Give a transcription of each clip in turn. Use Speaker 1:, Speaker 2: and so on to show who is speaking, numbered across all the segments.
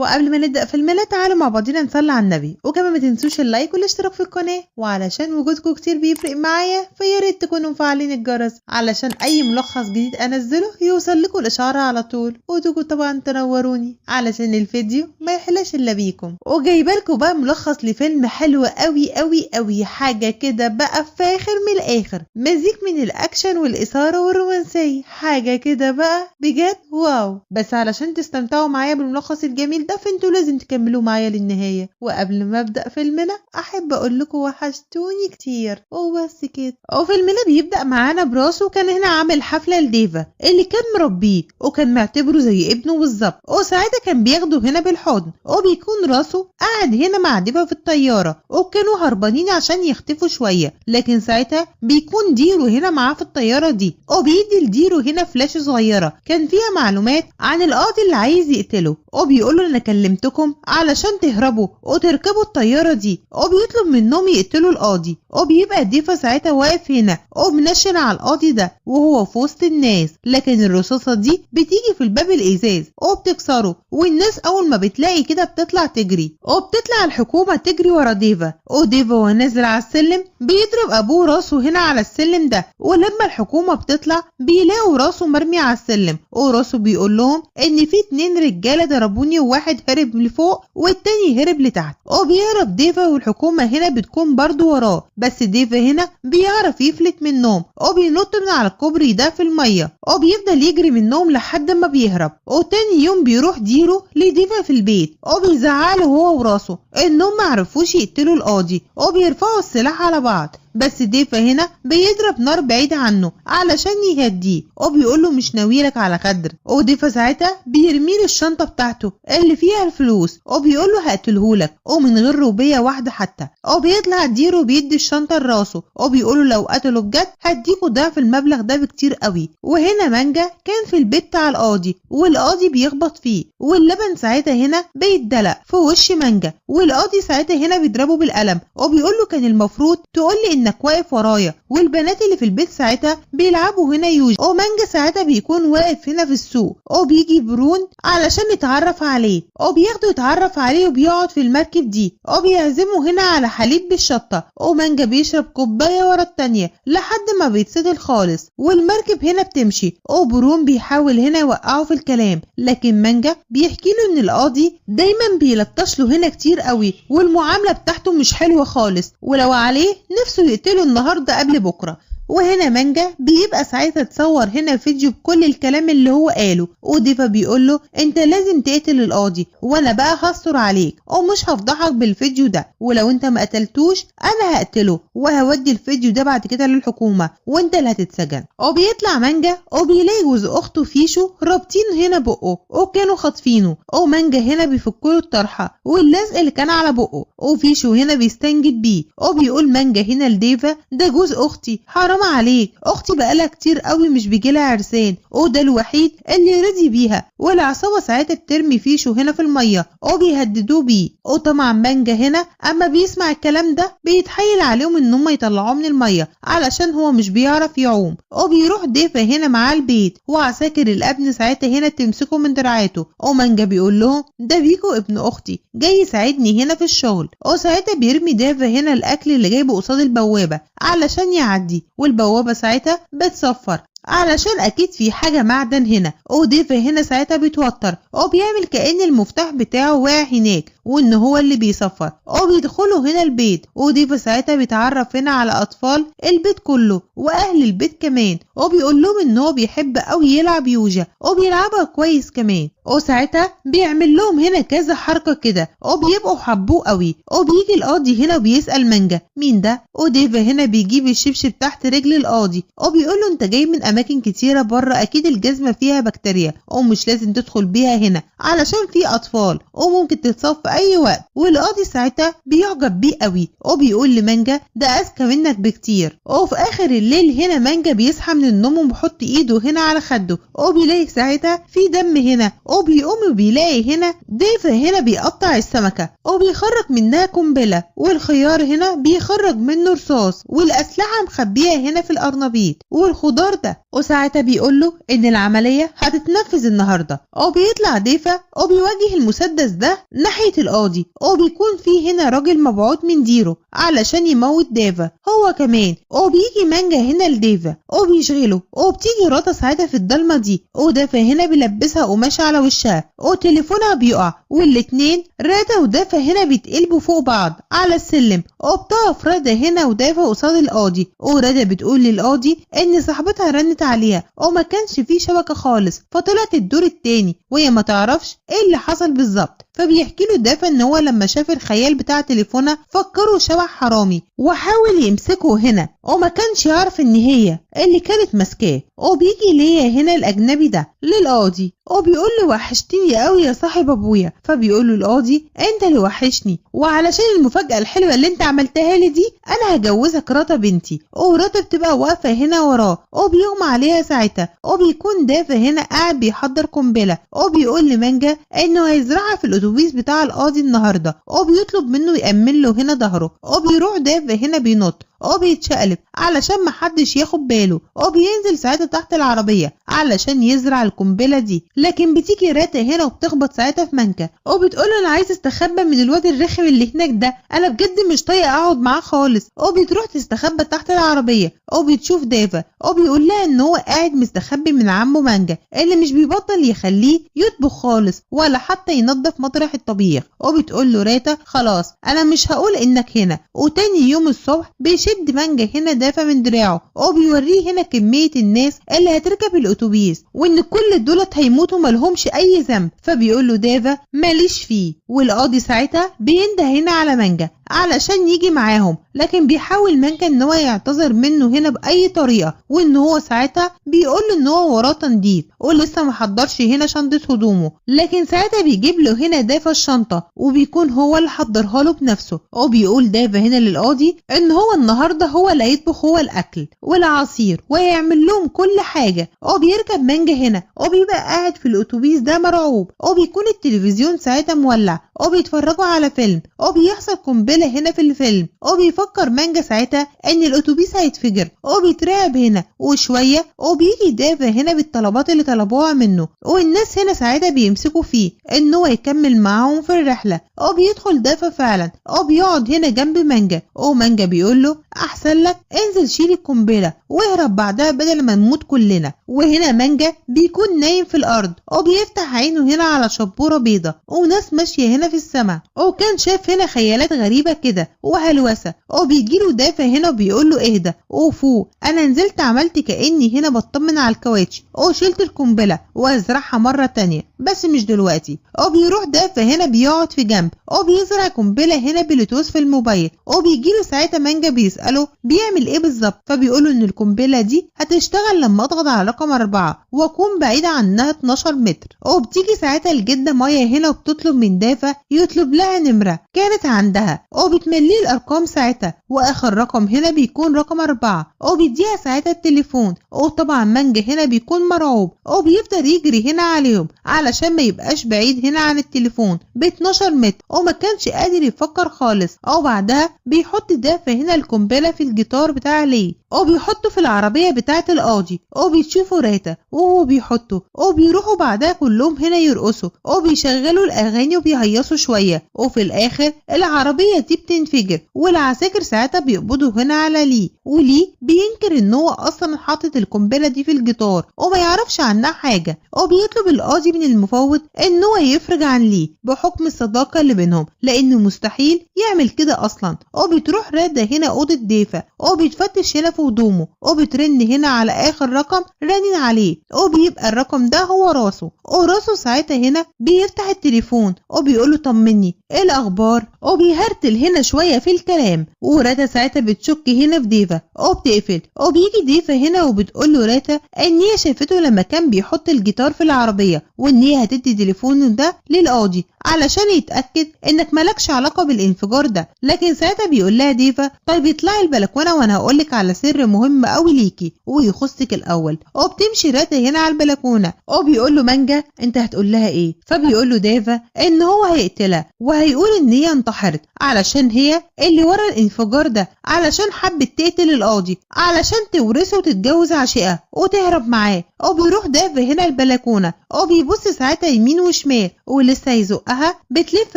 Speaker 1: وقبل ما نبدأ فيلمنا تعالوا مع بعضينا نصلي على النبي، وكمان ما تنسوش ال like والاشتراك في القناة، وعلشان وجودكم كتير بيفرق معايا فيا ريت تكونوا مفعلين الجرس علشان اي ملخص جديد انزله يوصل لكم الاشعار على طول، وتجوا طبعا تنوروني علشان الفيديو ما يحلاش الا بيكم. وجايبه لكم بقى ملخص لفيلم حلو قوي قوي قوي، حاجة كده بقى فاخر من الاخر، مزيج من الاكشن والاثارة والرومانسيه، حاجة كده بقى بجد wow. بس علشان تستمتعوا معايا بالملخص الجميل ده فانتوا لازم تكملوا معايا للنهاية. وقبل ما ابدا فيلمنا احب اقول لكم وحشتوني كتير وبس كده. وفيلمنا بيبدا معانا براسه، كان هنا عامل حفلة لديفا اللي كان مربيه وكان معتبره زي ابنه بالظبط، وساعتها كان بياخده هنا بالحضن، وبيكون راسه قاعد هنا مع ديفا في الطيارة، وكانوا هربانين عشان يختفوا شوية، لكن ساعتها بيكون ديرو هنا معاه في الطيارة دي، وبيدي لديرو هنا فلاشه صغيرة كان فيها معلومات عن القاضي اللي عايز يقتله، وبيقول له انا كلمتكم علشان تهربوا وتركبوا الطيارة دي، وبيطلب منهم يقتلوا القاضي. وبيبقى ديفا ساعتها واقف هنا وبنشن على القاضي ده وهو في وسط الناس، لكن الرصاصة دي بتيجي في الباب الازاز وبتكسره، والناس اول ما بتلاقي كده بتطلع تجري، وبتطلع الحكومة تجري ورا ديفا. وديفا وهو نازل على السلم بيضرب ابوه راسه هنا على السلم ده، ولما الحكومة بتطلع بيلاقوا راسه مرمي على السلم، وراسه بيقول لهم ان في 2 رجاله ضربوني وواحد هرب لفوق والتاني هرب لتحت. وبيهرب ديفا والحكومة هنا بتكون برضو وراه، بس ديفا هنا بيعرف يفلت منهم وبينط من على الكوبري ده في المية، وبيفضل يجري منهم لحد ما بيهرب. وتاني يوم بيروح ديرو لديفا في البيت وبيزعله هو وراسه انهم معرفوش يقتلوا القاضي، وبيرفعوا السلاح على بعض، بس ديفا هنا بيضرب نار بعيد عنه علشان يهديه، وبيقول له مش ناويلك على غدر. وديفا ساعتها بيرميله الشنطة بتاعته اللي فيها الفلوس وبيقول له هقتلهولك ومن غير روبيه واحدة حتى. وبيطلع ديرو بيدي الشنطة لراسه وبيقول له لو قتله بجد هديكوا ضعف المبلغ ده بكتير قوي. وهنا مانجا كان في البيت بتاع القاضي والقاضي بيخبط فيه، واللبن ساعتها هنا بيتدلق في وش مانجا، والقاضي ساعتها هنا بيضربه بالقلم وبيقول له كان المفروض تقول لي انك واقف ورايا. والبنات اللي في البيت ساعتها بيلعبوا هنا يوجي، ومانجا ساعتها بيكون واقف هنا في السوق، وبيجي برون علشان يتعرف عليه، وبياخده يتعرف عليه وبيقعد في المركب دي، وبيعزمه هنا على حليب بالشطه، ومانجا بيشرب كوباية ورا التانية لحد ما بيتسدل خالص، والمركب هنا بتمشي. وبرون بيحاول هنا يوقعه في الكلام، لكن مانجا بيحكي له ان القاضي دايما بيلطش له هنا كتير قوي والمعاملة بتاعته مش حلوة خالص، ولو عليه نفسه يقتله النهارده قبل بكره. وهنا مانجا بيبقى ساعتها اتصور هنا فيديو بكل الكلام اللي هو قاله، وديفا بيقول له انت لازم تقتل القاضي وانا بقى هستر عليك ومش هفضحك بالفيديو ده، ولو انت ما قتلتوش انا هقتله وهودي الفيديو ده بعد كده للحكومة وانت اللي هتتسجن. وبيطلع مانجا وبيلاقي جوز اخته فيشو رابطين هنا بقه وكانوا خاطفينه، ومانجا هنا بيفكوا له الطرحة واللزق اللي كان على بقه، وفيشو هنا بيستنجد بيه وبيقول مانجا هنا لديفا ده جوز اختي حرام عليك، اختي بقالها كتير قوي مش بيجيلها عرسان وده الوحيد اللي رضي بيها. والعصابه ساعتها بترمي فيشو هنا في المية وبيهددوه بيه، وطبعا مانجا هنا اما بيسمع الكلام ده بيتحايل عليهم ان هم يطلعوه من المية علشان هو مش بيعرف يعوم. وبيروح ديفا هنا معاه البيت، وعساكر الابن ساعتها هنا تمسكه من دراعاته، ومانجا بيقول لهم ده بيكو ابن اختي جاي يساعدني هنا في الشغل. وساعتها بيرمي ديفا هنا الاكل اللي جايبه قصاد البوابة علشان يعدي، والبوابة ساعتها بتصفر علشان اكيد في حاجة معدن هنا. وديفا هنا ساعتها بيتوتر وبيعمل كأن المفتاح بتاعه واقع هناك وان هو اللي بيصفر، وبيدخلوا هنا البيت. وديفا ساعتها بيتعرف هنا على اطفال البيت كله واهل البيت كمان، وبيقول لهم ان هو بيحب قوي يلعب يوجا وبيلعبها كويس كمان، وساعتها بيعمل لهم هنا كذا حركة كده وبيبقوا حبوه قوي. وبيجي القاضي هنا وبيسأل مانجا مين ده، وديفا هنا بيجيب الشبشب تحت رجل القاضي وبيقول له انت جاي من اماكن كتيرة بره اكيد الجزمة فيها بكتيريا ومش لازم تدخل بيها هنا علشان في اطفال وممكن تتصاب في اي وقت. والقاضي ساعتها بيعجب بيه قوي وبيقول لمانجا ده اذكى منك بكتير. وفي اخر الليل هنا مانجا بيصحى من النوم وبيحط ايده هنا على خده وبيلاقي ساعتها في دم هنا، وبيقوم وبيلاقي هنا ديفا هنا بيقطع السمكة وبيخرج منها قنبلة، والخيار هنا بيخرج منه رصاص، والاسلحة مخبيها هنا في القرنبيط والخضار ده. وساعتها بيقول له ان العملية هتتنفذ النهارده. وبيطلع ديفا وبيواجه المسدس ده ناحية القاضي، وبيكون في هنا راجل مبعوث من ديرو علشان يموت ديفا هو كمان. وبيجي مانجا هنا لديفا وبيشغله، وبتيجي راتا ساعتها في الضلمة دي، ودافا هنا بيلبسها قماشة على وشها وتليفونها بيقع، والاتنين راتا ودافا هنا بيتقلبوا فوق بعض على السلم. وبتقف راتا هنا ودافا قصاد القاضي، وراتا بتقول للقاضي ان صاحبتها رنت عليها وما كانش فيه شبكة خالص، فطلعت الدور التاني وهي ما تعرفش ايه اللي حصل بالظبط. فبيحكي له دافا ان هو لما شاف الخيال بتاع تليفونها فكرة شبح حرامي وحاول يمسكه هنا، وما كانش يعرف ان هي اللي كانت ماسكاه. وبيجي ليا هنا الاجنبي ده للقاضي وبيقول له وحشتني قوي يا صاحب ابويا. فبيقول له القاضي انت اللي وحشني، وعلشان المفاجاة الحلوة اللي انت عملتها لي دي انا هجوزك راتا بنتي. وراتا بتبقى واقفة هنا وراه وبيغمى عليها ساعتها. وبيكون دافا هنا قاعد بيحضر قنبلة، وبيقول لمانجا انه هيزرعها في الاتوبيس بتاع القاضي النهارده، وبيطلب منه يأمن له هنا ظهره. وبيروح دافا هنا بينط وبيتشقلب علشان محدش ياخد باله، وبينزل ساعتها تحت العربية علشان يزرع القنبلة دي. لكن بتيجي راتا هنا وبتخبط ساعتها في مانكا وبتقول له انا عايز استخبى من الواد الرخم اللي هناك ده، انا بجد مش طايقة اقعد معاه خالص. وبتروح تستخبى تحت العربية وبتشوف دافا وبيقول لها ان هو قاعد مستخبي من عمه مانجا اللي مش بيبطل يخليه يطبخ خالص ولا حتى ينظف مطرح الطبيخ. وبتقول له راتا خلاص انا مش هقول انك هنا. وتاني يوم الصبح بيشد مانجا هنا دافا من دراعه وبيوريه هنا كمية الناس اللي هتركب الاتوبيس وان كل دولت هيموتوا ملهمش اي ذنب. فبيقول له دافا ماليش فيه. والقاضي ساعتها بينده هنا على مانجا علشان يجي معاهم، لكن بيحاول مانجا ان هو يعتذر منه هنا باي طريقه، وان هو ساعتها بيقول له ان هو وراه تنظيف ولسه ما حضرش هنا شنطه هدومه. لكن ساعتها بيجيب له هنا دافا الشنطة وبيكون هو اللي حضرها له بنفسه. وبيقول دافا هنا للقاضي ان هو النهارده هو اللي هيطبخ هو الاكل والعصير ويعمل لهم كل حاجة. وبيركب مانجا هنا وبيبقى قاعد في الاتوبيس ده مرعوب، وبيكون التلفزيون ساعتها مولع وبيتفرجوا على فيلم، وبيحصل قنبلة هنا في الفيلم. وبيفكر مانجا ساعتها ان الاتوبيس هيتفجر وبيترعب هنا. وشوية وبيجي دافا هنا بالطلبات اللي طلبوها منه، والناس هنا ساعتها بيمسكوا فيه ان هو يكمل معاهم في الرحلة. وبيدخل دافا فعلا وبيقعد هنا جنب مانجا، ومانجا بيقول له احسن لك انزل شيل القنبلة واهرب بعدها بدل ما نموت كلنا. وهنا مانجا بيكون نايم في الارض وبيفتح عينه هنا على شبوره بيضة وناس ماشية هنا في السماء، وكان شاف هنا خيالات غريبة كده وهلوسه. وبيجيله دافا هنا وبيقول له اهدى وفوق، انا نزلت عملت كاني هنا بطمن على الكواتش وشلت القنبلة وازرعها مرة تانية بس مش دلوقتي. وبيروح دافا هنا بيقعد في جنب وبيزرع قنبلة هنا بلوتوث في الموبايل. وبيجيله ساعتها مانجا بيساله بيعمل ايه بالظبط، فبيقوله ان القنبلة دي هتشتغل لما اضغط على رقم 4 واكون بعيدة عنها 12 متر. وبتيجي ساعتها الجدة مايا هنا وبتطلب من دافا يطلب لها نمره كانت عندها، وبتمليه الارقام ساعتها، واخر رقم هنا بيكون رقم 4. وبيديها ساعتها التليفون، وطبعا مانجا هنا بيكون مرعوب وبيفضل يجري هنا عليهم علشان ما يبقاش بعيد هنا عن التليفون ب 12 متر، وما كانش قادر يفكر خالص. وبعدها بيحط دافا هنا القنبلة في الجيتار بتاع ليه وبيحطه في العربية بتاعه القاضي، وبيتشوفوا راتا وهو بيحطه، وبيروحوا بعدها كلهم هنا يرقصوا وبيشغلوا الاغاني وبيهيصوا شوية. وفي الاخر العربية دي بتنفجر والعساكر ساعتها بيقبضوا هنا على ليه، وليه بينكر ان هو اصلا حاطط القنبلة دي في الجيتار وما يعرفش عنها حاجة. وبيطلب القاضي من المفوض ان هو يفرج عن ليه بحكم الصداقة اللي بينهم لانه مستحيل يعمل كده اصلا. وبتروح رادا هنا اوضة ديفا وبتفتش هنا في هدومه وبترن هنا على اخر رقم رنين عليه، وبيبقى الرقم ده هو راسه. وراسه ساعتها هنا بيفتح التليفون وبيقوله طمني ايه الاخبار، وبيهرتل هنا شوية في الكلام. وراتا ساعتها بتشك هنا في ديفا وبتقفل. وبيجي ديفا هنا وبتقول له راتا ان هي شافته لما كان بيحط الجيتار في العربية وان هي هتدي تليفونه ده للقاضي علشان يتاكد انك مالكش علاقة بالانفجار ده. لكن ساعتها بيقول لها ديفا طيب اطلعي البلكونه وانا هقولك على سر مهم قوي ليكي ويخصك الاول. وبتمشي راتا هنا على البلكونه وبيقول له مانجا انت هتقول لها ايه؟ فبيقول له ديفا ان هو هيقتلها وهيقول ان هي انتحرت علشان هي اللي ورا الانفجار ده، علشان حبت تقتل القاضي علشان تورثه وتتجوز عشيقها وتهرب معاه. وبيروح ديفا هنا البلكونه وبيبص ساعتها يمين وشمال ولسه هيزقها، بتلف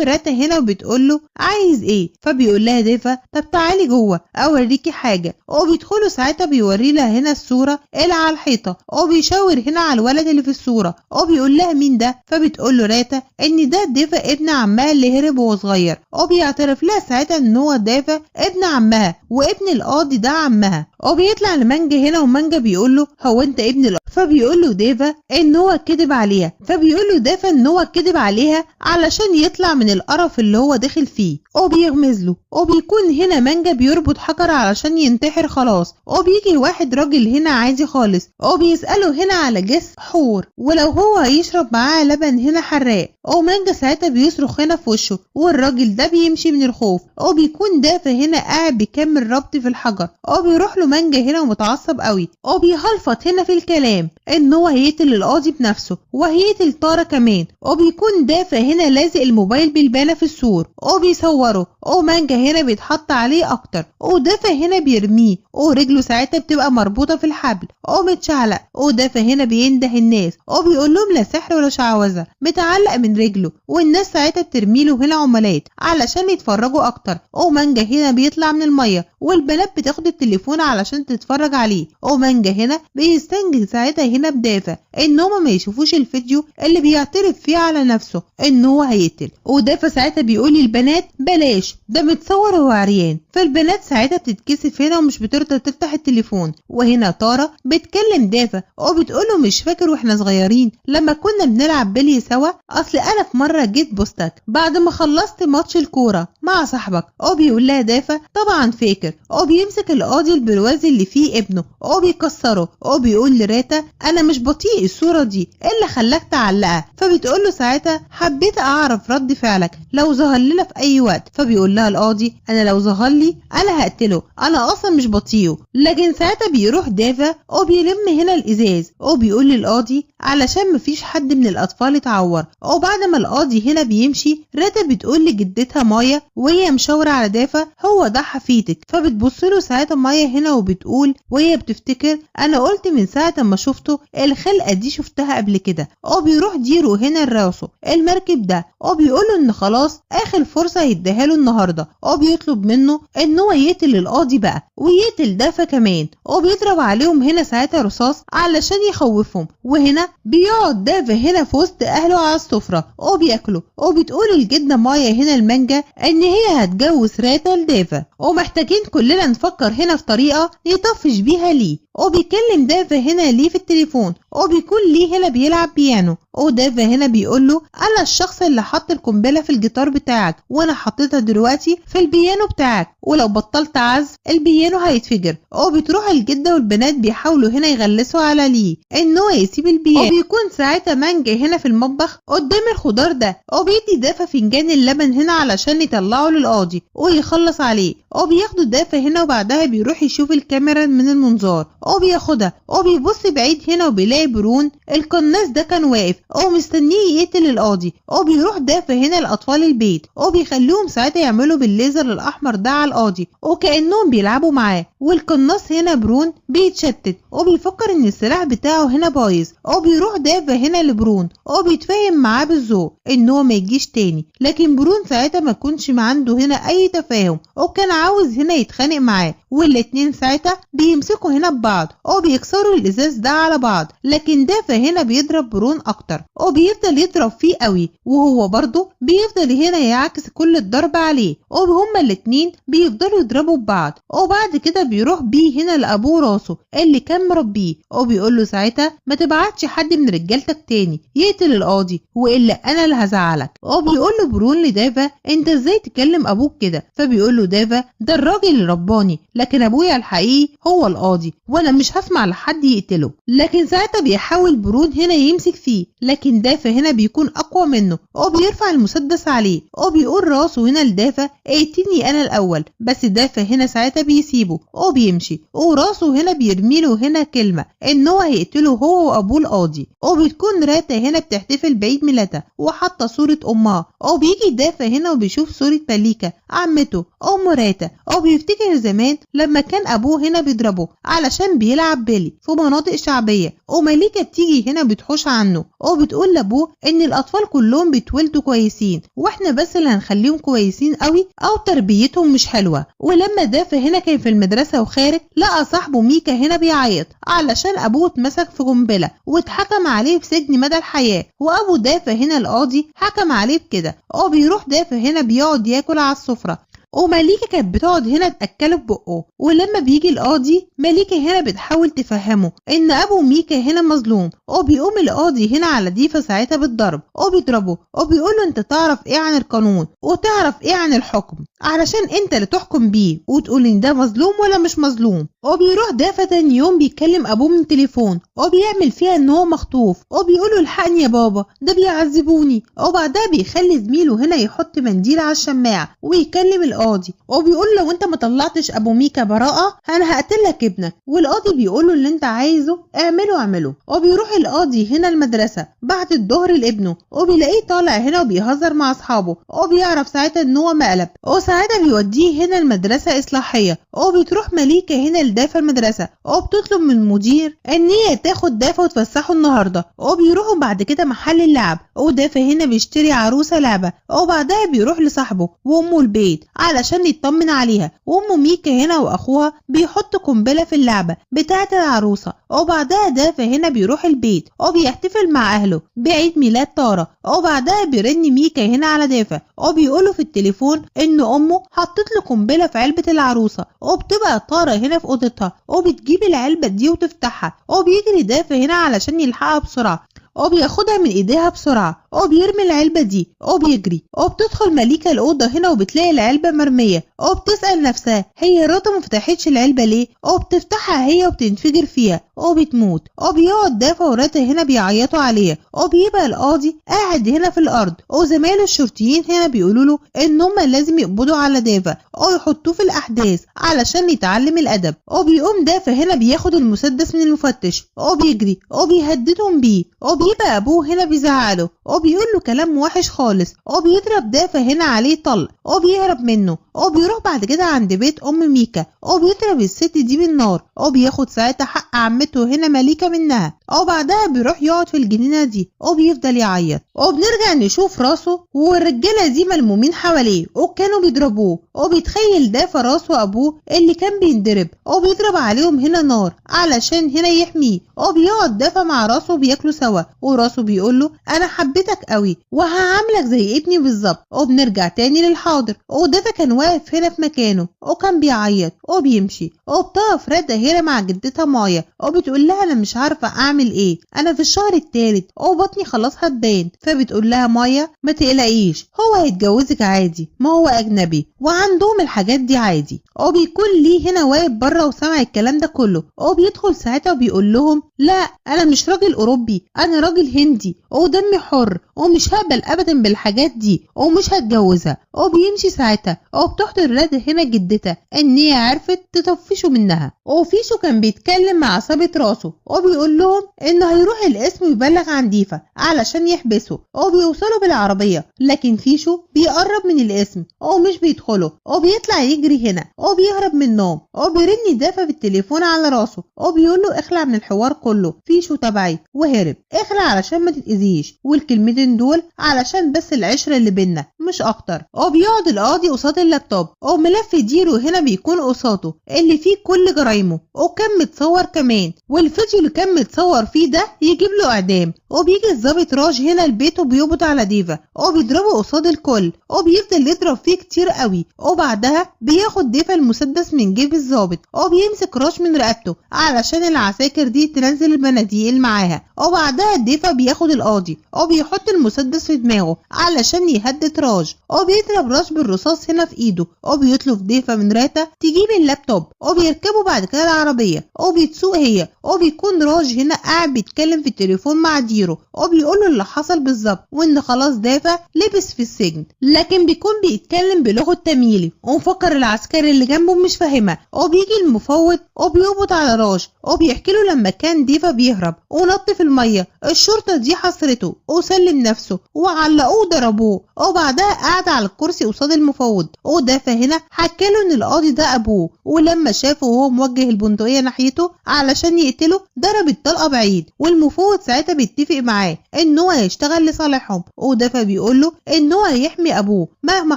Speaker 1: راتا هنا وبتقول له عايز ايه؟ فبيقول لها ديفا طب تعالي جوه اوريكي حاجة. وبيدخلوا ساعتها بيوري لها هنا الصورة اللي على الحيطة وبيشاور هنا على الولد اللي في الصورة وبيقول لها مين ده؟ فبتقول له راتا ان ده ديفا ابن عمها اللي هرب وهو صغير. وبيعترف لها ساعتها ان هو ديفا ابن عمها وابن القاضي ده عمها. وبيطلع لمانجا هنا ومانجا بيقول له هو انت ابن القاضي؟ فبيقول له ديفا ان هو كذب عليها. فبيقول له ديفا ان هو كذب عليها علشان يطلع من القرف اللي هو داخل فيه وبيغمز له. وبيكون هنا مانجا بيربط حجر علشان ينتحر خلاص. وبيجي واحد راجل هنا عادي خالص وبيسأله هنا على جسم حور ولو هو هيشرب معاه لبن هنا حراق. ومانجا ساعتها بيصرخ هنا في وشه والراجل ده بيمشي من الخوف. وبيكون دافا هنا قاعد بيكمل ربط في الحجر. وبيروح له مانجا هنا ومتعصب قوي وبيهلفط هنا في الكلام ان هو هيقتل القاضي بنفسه وهيقتل تارا كمان. وبيكون دافا هنا لازق الموبايل بالبانه في السور وبيصوره. ومانجا هنا بيتحط عليه اكتر ودافا هنا بيرميه ورجله ساعتها بتبقى مربوطة في الحبل ومتشعلق. ودافا هنا بينده الناس وبيقول لهم لا سحر ولا شعوذه، متعلق من رجله. والناس ساعتها بترميله هنا عملات علشان يتفرجوا اكتر. ومانجا هنا بيطلع من المية والبنات بتاخد التليفون علشان تتفرج عليه. ومانجا هنا بيستنجد ساعتها هنا بدافا ان هما ما يشوفوش الفيديو اللي بيعترف فيه على نفسه ان هو هيقتل. ودافا ساعتها بيقول للبنات بلاش ده متصور وهو عريان. فالبنات ساعتها بتتكسف هنا ومش بترضى تفتح التليفون. وهنا تارا بتكلم دافا وبتقوله مش فاكر واحنا صغيرين لما كنا بنلعب بلي سوا؟ اصل انا في مرة جيت بوستك بعد ما خلصت ماتش الكورة مع صاحبك. وبيقول لها دافا طبعا فاكر. وبيمسك القاضي البرواز اللي فيه ابنه وبيكسره وبيقول لراتا انا مش بطيء الصورة دي اللي خلاك تعلقها. فبتقول له ساعتها حبيت اعرف رد فعلك لو ظهر لنا في اي وقت. فبيقول لها القاضي انا لو ظهر لي انا هقتله، انا اصلا مش بطيئه. لكن ساعتها بيروح دافا وبيلم هنا الازاز وبيقول للقاضي علشان مفيش حد من الاطفال اتعور. وبعد ما القاضي هنا بيمشي راتا بتقول لجدتها مايا وهي مشاوره على دافا هو ده حفيدك. فبتبص له ساعتها مايا هنا وبتقول وهي بتفتكر انا قلت من ساعة ما شفته الخلقة دي شفتها قبل كده. وبيروح ديرو هنا لراسه المركب ده وبيقول له ان خلاص اخر فرصة هيديها له النهارده. وبيطلب منه ان هو يقتل القاضي بقى ويقتل دافا كمان. وبيضرب عليهم هنا ساعتها رصاص علشان يخوفهم. وهنا بيقعد دافا هنا في وسط اهله على السفرة وبياكلوا. وبتقول الجدة مايا هنا المانجا ان هي هتجوز راتا لدافا ومحتاجين كلنا نفكر هنا في طريقه يطفش بيها ليه. وبيكلم دافا هنا ليه في التليفون وبيكون ليه هنا بيلعب بيانو. ودافا هنا بيقول له انا الشخص اللي حط القنبلة في الجيتار بتاعك وانا حطيتها دلوقتي في البيانو بتاعك، ولو بطلت عزف البيانو هيتفجر. وبتروح الجدة والبنات بيحاولوا هنا يغلسوا على ليه ان هو يسيب البيانو. وبيكون ساعتها مانجا هنا في المطبخ قدام الخضار ده وبيدي دافا فنجان اللبن هنا علشان يطلعه للقاضي ويخلص عليه. وبياخدوا دافا هنا وبعدها بيروح يشوف الكاميرا من المنظار وبياخدها وبيبص بعيد هنا وبيلاقي برون القناص ده كان واقف ومستنيه يقتل القاضي. وبيروح دافا هنا لاطفال البيت وبيخليهم ساعتها يعملوا بالليزر الاحمر ده على القاضي وكانهم بيلعبوا معاه. والقناص هنا برون بيتشتت وبيفكر ان السلاح بتاعه هنا بايظ. وبيروح دافا هنا لبرون وبيتفاهم معاه بالذوق ان هو ما يجيش تاني، لكن برون ساعتها ما كانش عنده هنا اي تفاهم وكان عاوز هنا يتخانق معاه. والاتنين ساعتها بيمسكوا هنا ببعض وبيكسروا الازاز ده على بعض، لكن دافا هنا بيضرب برون اكتر وبيفضل يضرب فيه قوي وهو برضه بيفضل هنا يعكس كل الضرب عليه وهما الاتنين بيفضلوا يضربوا ببعض. وبعد كده بيروح بيه هنا لابوه راسه اللي كان مربيه وبيقول له ساعتها ما تبعتش حد من رجالتك تاني يقتل القاضي والا انا اللي هزعلك. وبيقول له برون لدافا انت ازاي تكلم ابوك كده؟ فبيقول له دافا ده الراجل اللي رباني، لكن ابويا الحقيقي هو القاضي وانا مش هسمع لحد يقتله. لكن ساعتها بيحاول برون هنا يمسك فيه، لكن دافا هنا بيكون اقوى منه وبيرفع المسدس عليه وبيقول راسه هنا لدافا اقتلني انا الاول، بس دافا هنا ساعتها بيسيبه وبيمشي، وراسه هنا بيرميله هنا كلمة ان هو هيقتله هو وابوه القاضي. وبتكون راتا هنا بتحتفل بعيد ميلادها وحاطه صوره امها، وبيجي دافا هنا وبيشوف صوره مليكة عمته ام راتا، وبيفتكر زمان لما كان ابوه هنا بيضربه علشان بيلعب بلي في مناطق شعبية، ومليكه بتيجي هنا بتحوش عنه وبتقول لابوه ان الاطفال كلهم بيتولدوا كويسين واحنا بس اللي هنخليهم كويسين قوي او تربيتهم مش حلوة. ولما دافا هنا كان في المدرسة وخارج لقى صاحبه ميكا هنا بيعيط علشان ابوه اتمسك في قنبلة واتحكم عليه بسجن مدى الحياة، وابو دافا هنا القاضي حكم عليه بكده. وبيروح دافا هنا بيقعد ياكل على السفرة، ومليكة كانت بتقعد هنا تأكله ببقه. ولما بيجي القاضي مليكة هنا بتحاول تفهمه ان ابو ميكا هنا مظلوم، وبيقوم القاضي هنا على ديفا ساعتها بالضرب وبيضربه وبيقوله انت تعرف ايه عن القانون وتعرف ايه عن الحكم علشان انت اللي تحكم بيه وتقول ان ده مظلوم ولا مش مظلوم. وبيروح دافا تاني يوم بيكلم ابوه من تليفون وبيعمل فيها ان هو مخطوف وبيقوله الحقني يا بابا ده بيعذبوني. وبعدها بيخلي زميله هنا يحط منديل على الشماعه ويكلم القاضي وبيقول لو انت ما طلعتش ابو ميكا براءة انا هقتلك ابنك، والقاضي بيقول له اللي انت عايزه اعمله اعمله. وبيروح القاضي هنا المدرسة بعد الظهر لابنه وبيلاقيه طالع هنا وبيهزر مع اصحابه وبيعرف ساعتها ان هو مقلب، وساعتها بيوديه هنا المدرسة اصلاحية. وبتروح مليكة هنا لدافا المدرسة وبتطلب من المدير ان هي تاخد دافا وتفسحه النهارده. وبيروحوا بعد كده محل اللعب ودافا هنا بيشتري عروسة لعبة، وبعدها بيروح لصاحبه وامه البيت علشان يطمن عليها. وام ميكا هنا واخوها بيحط قنبلة في اللعبة بتاعه العروسة. وبعدها دافا هنا بيروح البيت وبيحتفل مع اهله بعيد ميلاد تارا. وبعدها بيرن ميكا هنا على دافا وبيقوله في التليفون ان امه حطت له قنبلة في علبة العروسة، وبتبقى تارا هنا في اوضتها وبتجيب العلبة دي وتفتحها، وبيجري دافا هنا علشان يلحقها بسرعة وبياخدها من ايديها بسرعة وبيرمي العلبة دي وبيجري. وبتدخل مليكة الاوضة هنا وبتلاقي العلبة مرمية وبتسال نفسها هي راتا ما فتحتش العلبة ليه، وبتفتحها هي وبتنفجر فيها وبتموت. وبيقعد دافا وراتا هنا بيعيطوا عليها، وبيبقى القاضي قاعد هنا في الارض وزمايله الشرطيين هنا بيقولوا له ان هم لازم يقبضوا على دافا ويحطوه في الاحداث علشان يتعلم الادب. وبيقوم دافا هنا بياخد المسدس من المفتش وبيجري وبيهددهم بيه، وبيبقى ابوه هنا بيزعله وبيقول له كلام وحش خالص، وبيضرب دافا هنا عليه طلق وبيهرب منه. وبيروح بعد كده عند بيت ام ميكا وبيضرب الست دي بالنار وبياخد ساعتها حق عمته هنا مليكة منها. وبعدها بيروح يقعد في الجنينة دي وبيفضل يعيط. وبنرجع نشوف راسه والرجاله دي ملمومين حواليه وكانوا بيضربوه، وبيتخيل دافا راسه ابوه اللي كان بينضرب وبيضرب عليهم هنا نار علشان هنا يحميه. وبيقعد دافا مع راسه بياكلوا سوا وراسه بيقول له انا حبيتك قوي وهعاملك زي ابني بالظبط. وبنرجع تاني للحاضر ودافا كان واقف هنا في مكانه وكان بيعيط وبيمشي. وبتقف رادا هنا مع جدتها مايا وبتقول لها انا مش عارفه اعمل ايه، انا في الشهر الثالث وبطني خلاص هتبان. فبتقول لها مايا ما تقلقيش هو هيتجوزك عادي، ما هو اجنبي وعندهم الحاجات دي عادي. وبيكون ليه هنا واقف بره وسمع الكلام ده كله وبيدخل ساعتها وبيقول لهم لا انا مش راجل اوروبي، انا راجل هندي ودمي حر ومش هقبل ابدا بالحاجات دي ومش هتجوزها. وبيمشي ساعتها. وبتحضر رادا هنا جدتها ان هي عرفت تطفشه منها. وفيشو كان بيتكلم مع عصابة راسه وبيقول لهم انه هيروح القسم ويبلغ عن ديفا علشان يحبسه. وبيوصلوا بالعربية لكن فيشو بيقرب من القسم ومش بيدخله وبيطلع يجري هنا وبيهرب منهم. وبيرن دافا بالتليفون على راسه وبيقول له اخلع من الحوار كله، فيشو تبعي وهرب، اخلع علشان ما تتأذيش، والكلمتين دول علشان بس العشرة اللي بينا مش اكتر. وبيقعد القاضي قصاد اللابتوب وملف ديرو هنا بيكون قصاده اللي فيه كل جرايمه وكان متصور كمان، والفيديو اللي كان متصور فيه ده يجيب له اعدام. وبيجي الظابط راج هنا البيت وبيقبض على ديفا وبيضربه قصاد الكل وبيفضل يضرب فيه كتير قوي. وبعدها بياخد ديفا المسدس من جيب الظابط وبيمسك راج من رقبته علشان العساكر دي تنزل المناديل اللي معاها. وبعدها ديفا بياخد القاضي وبيحط المسدس في دماغه علشان يهدد راج، وبيضرب راج بالرصاص هنا في ايده. وبيطلب ديفا من راتا تجيب اللابتوب وبيركبوا بعد كده العربية وبتسوق هي. العربية، وبيكون راج هنا قاعد بيتكلم في التليفون مع ديرو وبيقول له اللي حصل بالظبط وان خلاص دافا لبس في السجن، لكن بيكون بيتكلم بلغة تميلي ومفكر العسكري اللي جنبه مش فاهمها. وبيجي المفوض وبيقبض على راج وبيحكي له لما كان ديفا بيهرب ونط في المية، الشرطة دي حصرته وسلم نفسه وعلقوه وضربوه، وبعدها قعد على الكرسي قصاد المفوض. ودافا هنا حكى له ان القاضي ده ابوه، ولما شافه وهو موجه البندقية ناحيته علشان يقتله ضرب الطلقة بعيد، والمفوض ساعتها بيتفق معاه ان هو هيشتغل لصالحهم. ودافا بيقول له ان هو هيحمي ابوه مهما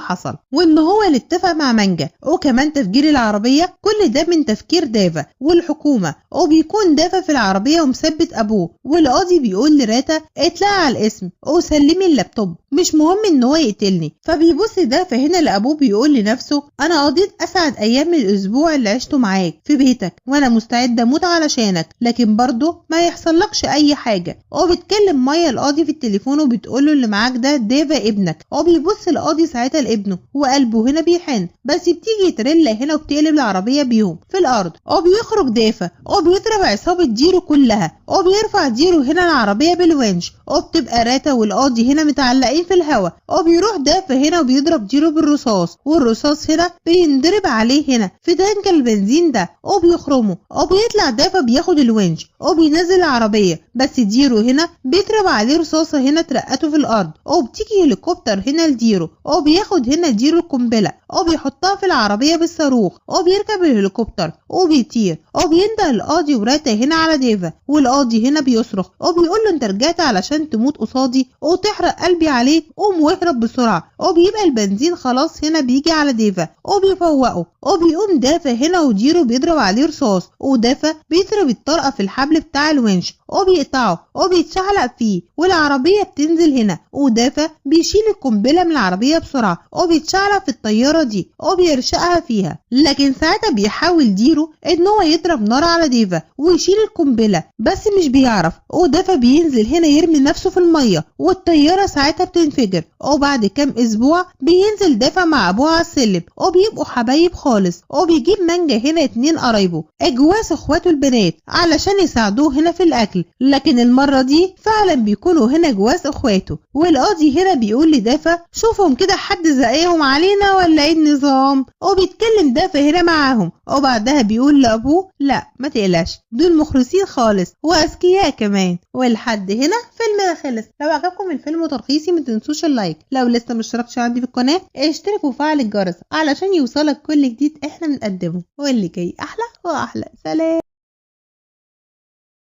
Speaker 1: حصل، وان هو اللي اتفق مع مانجا، وكمان تفجير العربية كل ده من تفكير دافا والحكومة. وبيكون دافا في العربية ومثبت ابوه، والقاضي بيقول لراتا اطلع على الاسم وسلمي اللابتوب، مش مهم ان هو يقتلني. فبيبص دافا هنا لابوه بيقول لنفسه انا قضيت اسعد ايام الاسبوع اللي عشته معاك في بيتك، وانا مستعد اموت علشانك، لكن برضه ما يحصلكش اي حاجة. وبتكلم مايا القاضي في التليفون وبتقول له اللي معاك ده دافا ابنك. وبيبص القاضي ساعتها لابنه وقلبه هنا بيحن، بس بتيجي تريلا هنا وبتقلب العربية بيهم في الارض. وبيخرج دافا وبيضرب عصابة ديرو كلها، وبيرفع ديرو هنا العربية بالونش، وبتبقى راتا والقاضي هنا متعلقين في الهوا. وبيروح دافا هنا وبيضرب ديرو بالرصاص، والرصاص هنا بينضرب عليه هنا في تانك البنزين ده وبيخرمه. وبيطلع دافا بياخد الونش وبينزل العربية، بس ديرو هنا بيضرب عليه رصاصة هنا ترقته في الارض. وبتيجي هليكوبتر هنا لديرو وبياخد هنا ديرو القنبلة وبيحطها في العربية بالصاروخ، وبيركب الهليكوبتر وبيطير. وبينده القاضي وراتا هنا على ديفا، والقاضي هنا بيصرخ وبيقول له انت رجعت علشان تموت قصادي وتحرق قلبي عليك، قوم واهرب بسرعة. وبيبقى البنزين خلاص هنا بيجي على ديفا وبيفوقه. وبيقوم دافا هنا وديرو بيضرب عليه رصاص، ودافا بيضرب الطلقة في الحبل بتاع الونش وبيقطعه وبيتشعلق فيه، والعربية بتنزل هنا. ودافا بيشيل القنبلة من العربية بسرعة وبيتشعلق في الطيارة دي وبيرشقها فيها، لكن ساعتها بيحاول ديرو ان هو يضرب نار على ديفا ويشيل القنبلة بس مش بيعرف. ودافا بينزل هنا يرمي نفسه في المية والطيارة ساعتها بتنفجر. وبعد كام اسبوع بينزل دافا مع ابوه على السلم وبيبقوا حبايب خالص. وبيجيب مانجا هنا 2 قرايبه اجواز اخواته البنات علشان يساعدوه هنا في الاكل، لكن المرة دي فعلا بيكونوا هنا جواز اخواته. والقاضي هنا بيقول لدافا شوفهم كده حد زقيهم علينا ولا ايه النظام. وبيتكلم دافا هنا معاهم، وبعدها بيقول لابوه لا ما تقلقش دول مخلصين خالص واذكياء كمان. ولحد هنا فيلمنا خلص. لو عجبكم الفيلم وتلخيصي ما تنسوش ال like، لو لسه مش اشتركتش عندي في القناة اشترك وفعل الجرس علشان يوصلك كل جديد احنا بنقدمه، واللي جاي احلى واحلى. سلام.